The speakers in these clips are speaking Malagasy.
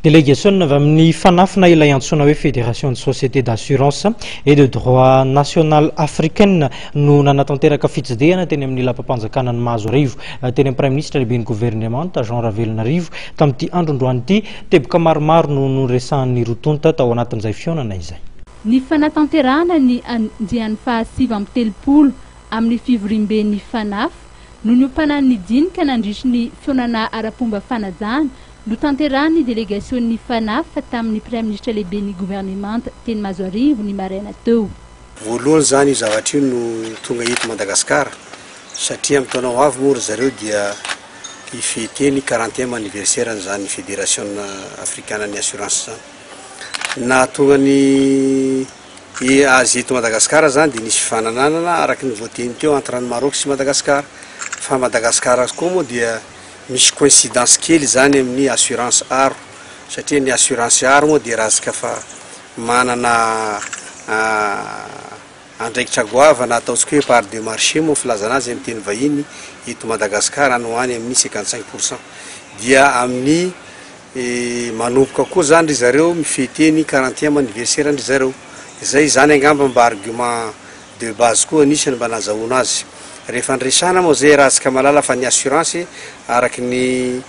Delegasiona avy amin'ny FANAF na ilay antsoina hoe Fédération de Société d'Assurance et de Droit National Africaine no nanatanteraka fitsidihana teny amin'ny lapam-panjakana ny Mahazoarivo, teny amin'ny Praiminisitra lehiben'ny governemanta Jean Ravelonarivo tamin'ity androndroany ity. Teboka maromaro no noresahan'ny roa tonta tao anatin'izay fihaonana izay. Ny fanatanterahana ny andiany faha 39 amin'ny fivoriamben'ny FANAF no niompanan'ny dinika nandritry ny fihaonana ara-pomba fanajana notanterahan'ny delegasion'ny FANAF tamin'ny Praiminisitra lehiben'ny governemanta teny Mahazoarivo ny maraina teo. Voalohany izany io zavatra io no tonga eto Madagasikara satria amin'ny taona ho avy moa ry zareo dia hi-fêter ny quarantième anniversaire-n'izany Federasiona Afrikanan'ny Assurance izany. Nahatonga ny azy eto Madagasikara izany dia nisy fifanananana araka ny voateny teo entre an'i Maroc sy Madagasikara. Fa Madagasikara koa moa dia misy coïncidence kely izany amin'ny assurance aro satria ny assurance aro moa dia razika fa manana andraikitra goavana, ataontsika hoe part de marché moa filazana azy amin'ny teny vahiny, eto Madagasikara any ho any amin'ny 55% dia amin'ny manomboka koa izany ry zareo mi-fêter ny quarantième anniversaire ndry zareo. Izay izany angamba mba argument de base koa anisany mba nazahoana azy. Rehefa niresahana moa izay ratsika malala fa ny assurance araky ny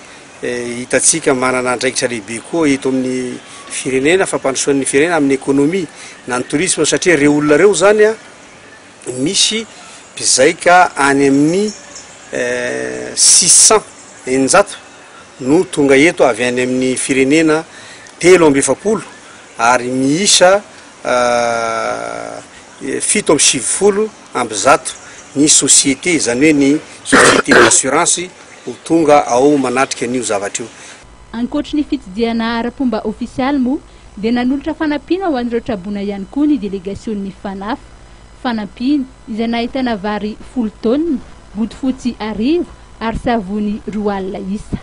hitantsika manana andraikitra lehibe koa eto amin'ny firenena, fampandrosoan'ny firenena amin'ny économie na ny tourisme, satria ireo olona ireo izany a misy mpizaika any amin'ny 600, 600 no tonga eto avy any amin'ny firenena 43 ary miisa 197 ny société, izany hoe ny société d'assurance ho tonga ao manatrika an'io zavatra io. Ankoatry ny fitsidihana ara-pomba ofisialy moa dia nanolotra fanampiana ho an'ireo trabona ihany koa ny delegasion'ny FANAF. Fanampiana izay nahitana vary 10 taonina, bodofotsy 1000 ary savony 20 isa.